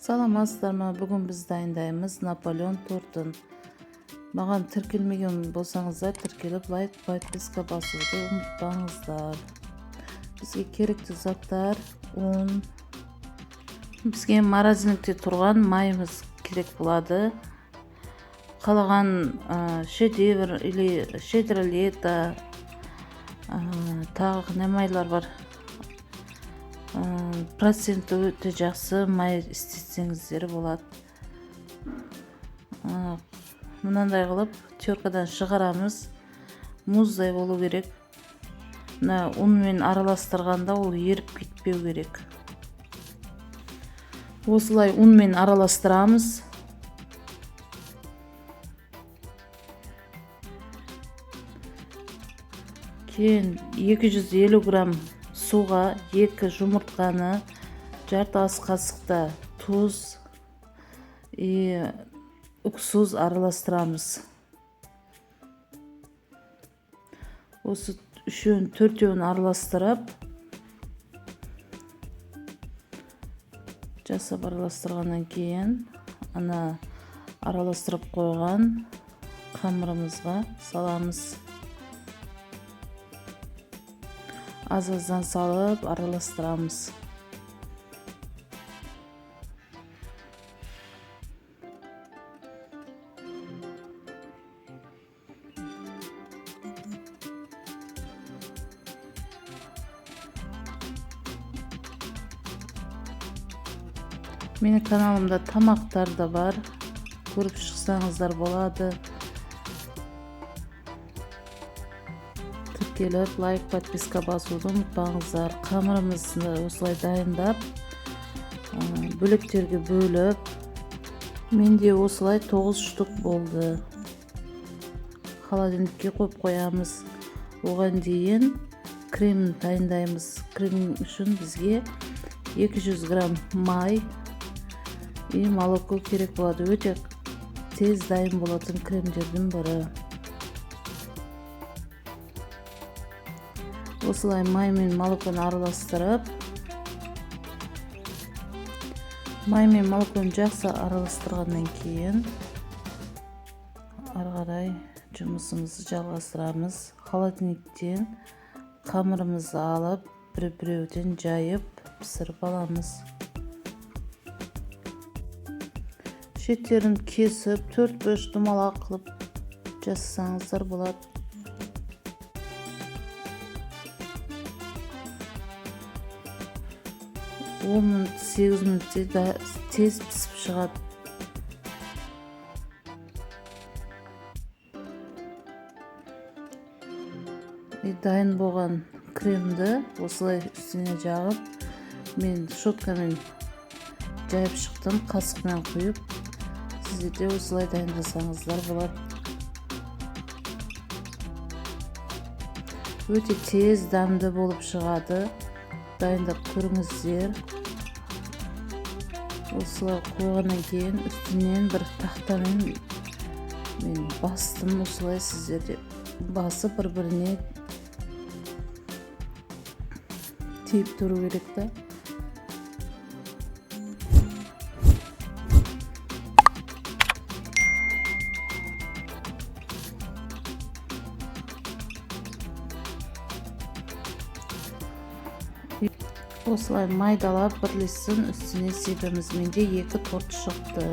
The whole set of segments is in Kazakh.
Саламатсыздар ма? Бүгін біз дайындаймыз Наполеон тортын. Маған тіркелмеген болсаңыздар, тіркеліп, лайк, подписка басуды ұмытпаңыздар. Бізге керекті заттар: ұн, бізге морозильникте тұрған майымыз керек болады. Қалаған Шедевр или Щедрое лето, тағы не майлар бар, проценті өте жақсы май істетсеңіздер болады. Мынандай қылып теркадан шығарамыз, мұздай болу керек. Мына ұнмен араластырғанда ол еріп кетпеу керек. Осылай ұнмен араластырамыз. Кейін 250 грамм суға 2 жұмыртқаны, жарты ас қасықта тұз и уксус араластырамыз. Осы үшеуін, төртеуін араластырып, жасап, араластырғаннан кейін ана араластырып қойған қамырымызға саламыз. Аз-аздан салып араластырамыз. Менің каналымда тамақтар да бар, көріп шықсаңыздар болады. Тіркеліп, лайк, подписка басуды ұмытпаңыздар. Қамырымызды осылай дайындап, бөліктерге бөліп, менде осылай 9 штук болды. Холодильникке қойып қоямыз. Оған дейін крем дайындаймыз. Крем үшін бізге 200 грамм май и молоко керек болады. Өте тез дайын болатын кремдердің бірі. Осылай май мен молоконы араластырып, май мен молоконы жақсы араластырғаннан кейін ары қарай жұмысымызды жалғастырамыз. Холодильниктен қамырымызды алып, бір-біреуден жайып пісіріп аламыз. Шеттерін кесіп, төрт бұрыш домалақ қылып жасасаңыздар болады. 10 минут, 8 минутте да тез пісіп шығады. И дайын болған кремді осылай үстіне жағып, мен щеткамен жайып шықтым, қасықпен құйып. Сіздер де осылай дайындасаңыздар болады. Өте тез дәмді болып шығады. Дайындап көріңіздер. Осылай қойғаннан кейін үстінен бір тақтамен мен бастым. Осылай сіздер де басып, бір-біріне тиіп тұру керек та. Осылай майдалап бірлесін үстіне себеміз. Менде 2 торт шықты.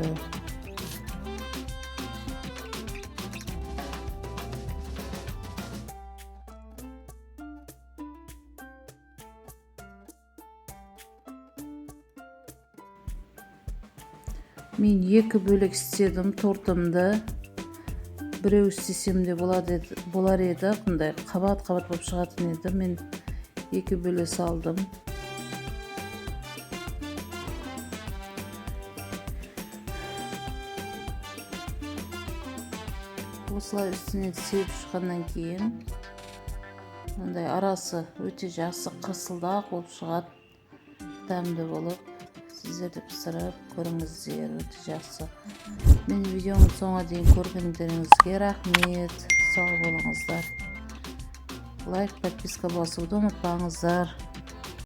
Мен 2 бөлек істедім тортымды. Біреу істесем де болар еді, бұндай қабат-қабат болып шығатын еді. Мен 2 бөле салдым. Осылай үстіне себіп шыққаннан кейін мындай арасы өте жақсы қырсылдақ болып шығады, дәмді болып. Сіздер де пісіріп көріңіздер, өте жақсы. Менің видеомды соңға дейін көргендеріңізге рахмет, сау болыңыздар. Лайк, подписка басуды ұмытпаңыздар.